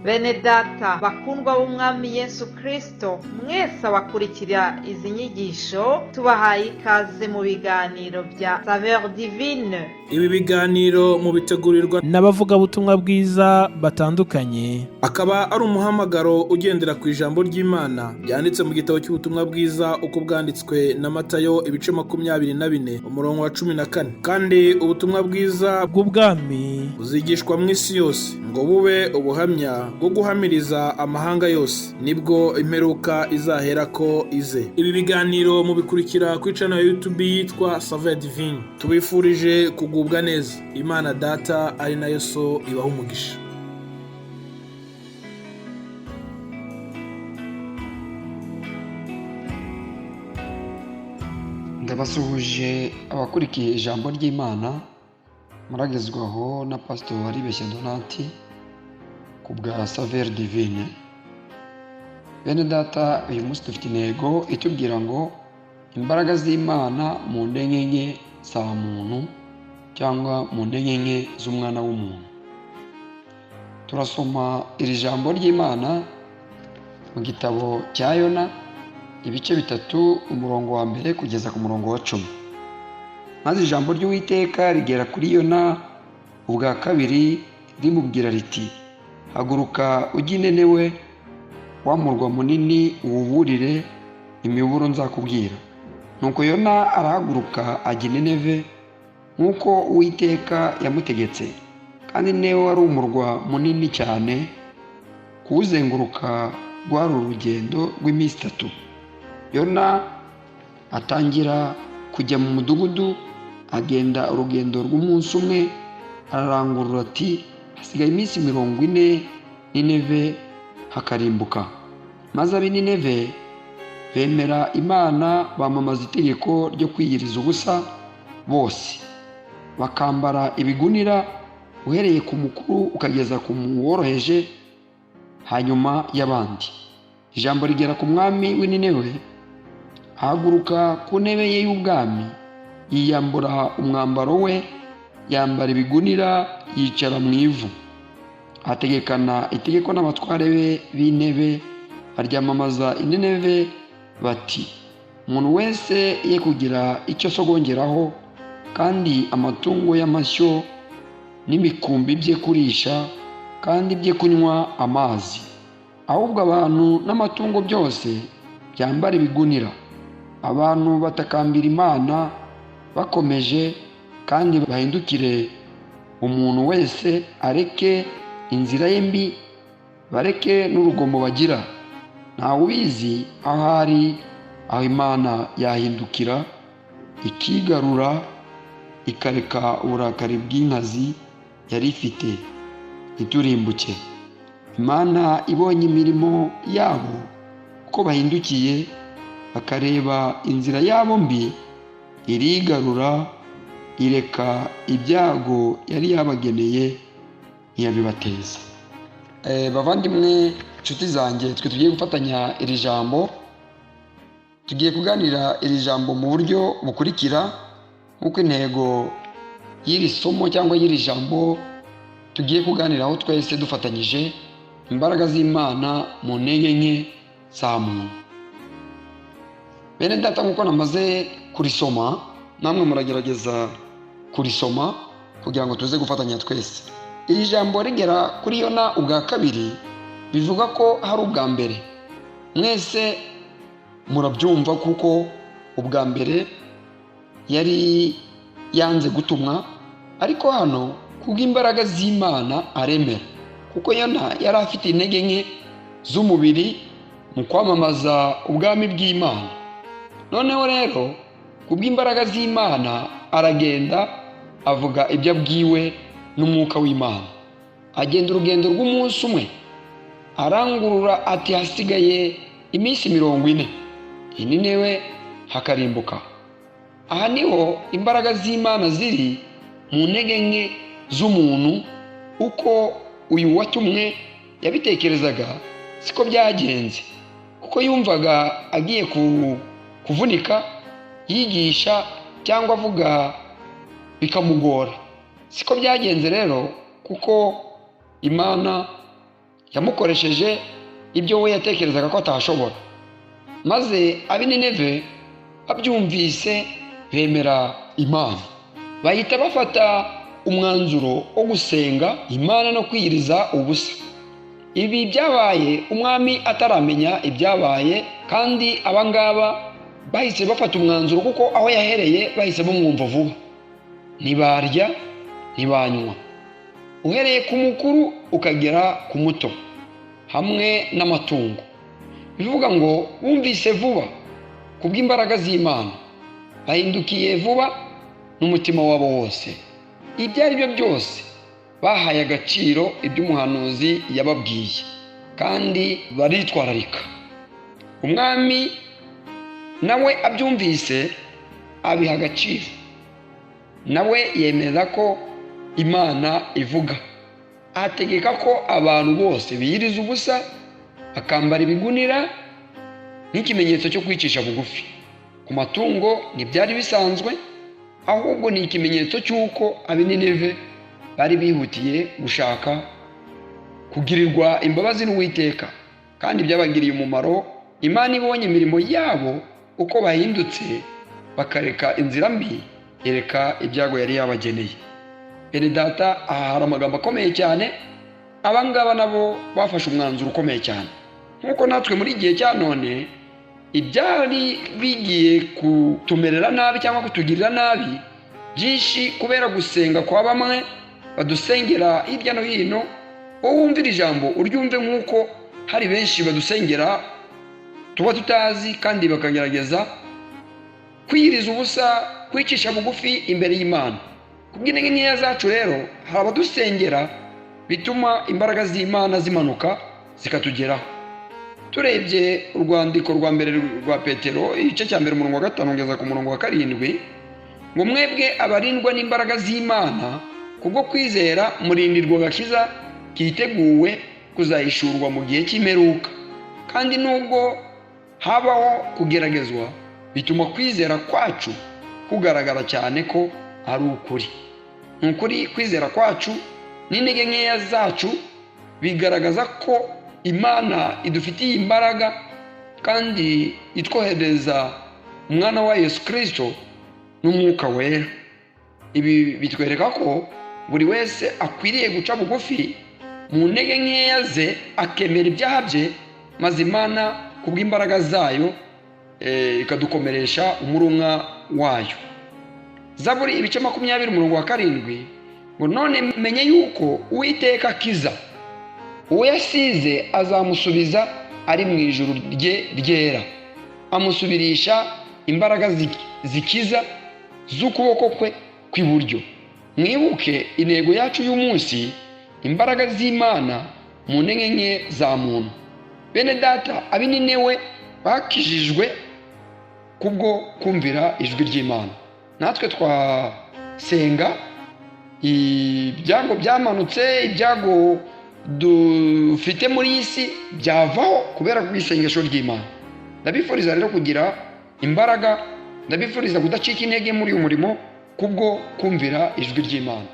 Bene data bakundwa b'Umwami Yesu Kristo, mwese abakurikira izi nyigisho, tubahaye ikaze mu biganiro bya Saveur Divine. Ibi biganiro mubitegurirwa n'abavugabutumwa bwiza batandukanye, akaba ari umuhamagaro ugendera ku ijambo ry'Imana ryanditse mu gitabo cy'ubutumwa bwiza uko bwanditswe na Matayo, ibice 24, umurongo wa 14. Kandi ubutumwa bwiza bw'ubwami buzigishwa mu isi yose ngo bube ubuhamya bwo guhamiriza amahanga yose, nibwo imperuka izaherako ize. Ibi biganiro mubikurikira kuri channel ya YouTube yitwa Saveur Divine. Tubifurije kugubwa neza. Imana Data ari nayo So ibaha umugisha. Ndabasuhuje abakurikiye ijambo ry'Imana, muragezwaho na Pasitori Waribeshya Donati ku bwa Saveur Divine. Bene data, uyu munsi dufite intego itubwira ngo imbaraga z'Imana mu ntege nke za muntu cyangwa mu ntege nke z'umwana w'umuntu. Turasoma iri jambo ry'Imana mu gitabo cya Yona, ibice 3, umurongo wa 1 kugeza ku murongo wa 10. Maze ijambo ry'Uwiteka rigera kuri Yona ubwa kabiri rimubwira riti: haguruka ujye i Ninewe, wa murwa munini, uwuburire imiburo nzakubwira. Nuko Yona arahaguruka ajya i Nineve nk'uko Uwiteka yamutegetse. Kandi Ninewe wari umurwa munini cyane, kuwuzenguruka rwari urugendo rw'iminsi 3. Yona atangira kujya mu mudugudu, agenda urugendo rw'umunsi umwe, ararangurura ati: hasigaye iminsi 40 Nineve hakarimbuka. Maze ab'i Nineve bemera Imana, bamamaza itegeko ryo kwiyiriza ubusa bose, bakambara ibigunira uhereye ku mukuru ukageza ku woroheje hanyuma y'abandi. Ijambo rigera ku mwami w'i Ninewe, ahaguruka ku ntebe ye y'ubwami, yiyambura umwambaro we, yambara ibigunira, yicara mu ivu. Ategekana itegeko n'abatware be b'intebe, baryamamaza i Nineve bati: umuntu wese ye kugira icyo asogongeraho, kandi amatungo y'amashyo n'imikumbi bye kurisha, kandi bye kunywa amazi, ahubwo abantu n'amatungo byose byambara ibigunira. Abantu batakambira Imana bakomeje, kandi bahindukire, umuntu wese areke inzira ye mbi, bareke n'urugomo bagira. Ntawe ubizi aho ari aho Imana yahindukira ikigarura, ikareka uburakari bw'inkazi yari ifite ntiturimbuke. Imana ibonye imirimo yabo uko bahindukiye, bakareba inzira yabo mbi, irigarura, ireka ibyago yari yabageneye ntiyabibateza. Bavandimwe, inshuti zanjye, twe tugiye gufatanya iri jambo, tugiye kuganira iri jambo mu buryo bukurikira, nk'uko intego y'iri somo cyangwa y'iri jambo tugiye kuganiraho twese dufatanyije, imbaraga z'Imana mu ntege nke za muntu. Bene data, nk'uko namaze kurisoma, namwe muragerageza kurisoma kugira ngo tuze gufatanya twese. Iri jambo rigera kuri Yona ubwa kabiri, bivuga ko hari ubwa mbere. Mwese murabyumva, kuko ubwa mbere yari yanze gutumwa, ariko hano kubw'imbaraga z'Imana aremera, kuko Yona yari afite intege nke z'umubiri mu kwamamaza ubwami bw'Imana. Noneho rero kubw'imbaraga z'Imana aragenda avuga ibyo abwiwe n'umwuka w'Imana. Agenda urugendo rw'umunsi umwe, arangurura ati: hasigaye iminsi 40 i Ninewe hakarimbuka. Aha niho imbaraga z'Imana ziri mu ntege nke z'umuntu. Uko uyu watumwe yabitekerezaga siko byagenze, kuko yumvaga agiye kuvunika yigisha cyangwa avuga bikamugora. Siko byagenze rero, kuko Imana Yamukoresheje ibyo we yatekerezaga ko atashobora. Maze ab'i Nineve babyumvise bemera Imana, bahita bafata umwanzuro wo gusenga Imana no kwiyiriza ubusa. Ibi byabaye umwami ataramenya ibyabaye, kandi abangaba bahise bafata umwanzuro kuko aho yahereye bahise bamwumva vuba. Ntibarya, ntibanywa, uhereye ku mukuru ukagera ku muto, hamwe n'amatungo. Bivuga ngo bumvise vuba kubw'imbaraga z'Imana, bahindukiye vuba n'umutima wabo wose. Ibyo ari byo byose bahaye agaciro iby'umuhanuzi yababwiye, kandi baritwararika. Umwami nawe abyumvise abiha agaciro, nawe yemeza ko Imana ivuga, ategeka ko abantu bose biyiriza ubusa, bakambara ibigunira nk'ikimenyetso cyo kwicisha bugufi. Ku matungo ntibyari bisanzwe, ahubwo ni ikimenyetso cy'uko ab'i Nineve bari bihutiye gushaka kugirirwa imbabazi n'Uwiteka, kandi byabagiriye umumaro. Imana ibonye imirimo yabo uko bahindutse bakareka inzira mbi, yereka ibyago yari yabageneye. Bene data, aha hari amagambo akomeye cyane. Abangaba nabo bafashe umwanzuro ukomeye cyane, nk'uko natwe muri igihe cya none ibyari bigiye kutumerera nabi cyangwa kutugirira nabi byinshi kubera gusenga kwa bamwe badusengera hirya no hino. Wowe wumvira ijambo uryumve nk'uko hari benshi badusengera tuba tutazi, kandi bakagerageza kwiyiriza ubusa, kwicisha bugufi imbere y'Imana. Kubw'intege nkeya zacu rero hari abadusengera bituma imbaraga z'Imana zimanuka zikatugeraho. Turebye urwandiko rwa mbere rwa Petero, igice cya 1 umurongo wa 5 kugeza ku murongo wa 7, ngo mwebwe abarindwa n'imbaraga z'Imana kubwo kwizera murindirwa agakiza kiteguwe kuzahishurwa mu gihe cy'imperuka. Kandi nubwo habaho kugeragezwa, bituma kwizera kwacu kugaragara cyane ko ari ukuri. Ni ukuri kwizera kwacu n'intege nkeya zacu bigaragaza ko Imana idufitiye imbaraga kandi itwohereza umwana wa Yesu Kristo n'Umwuka Wera. Ibi bitwereka ko buri wese akwiriye guca bugufi mu ntege nkeya ze, akemera ibyaha bye, maze Imana kubw'imbaraga zayo ikadukomeresha umurunga wayo. Zaburi ibice 20 umurongo wa 7, ngo none menye yuko Uwiteka akiza, uwo yasize azamusubiza ari mu ijuru rye ryera, amusubirisha imbaraga zikiza z'ukuboko kwe kw'iburyo. Mwibuke intego yacu y'umunsi, imbaraga z'Imana mu ntege nke za muntu. Bene data, ab'i Ninewe bakijijwe kubwo kumvira ijwi ry'Imana. Natwe twasenga ibyago byamanutse, ibyago dufite muri iyi si byavaho kubera isengesho ry'Imana. Ndabifuriza rero kugira imbaraga, ndabifuriza kudacika intege muri uyu murimo kubwo kumvira ijwi ry'Imana.